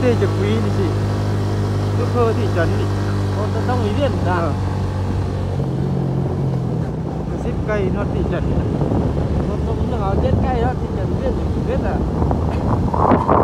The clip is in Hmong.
Ces kuv li si, lub khw thị trấn li. Ôi, tao trong ủy viên ta. Xếp cây nó thị trấn. Ôi, trong nước ở trên cây đó, thị trấn viên thì chỉ biết là.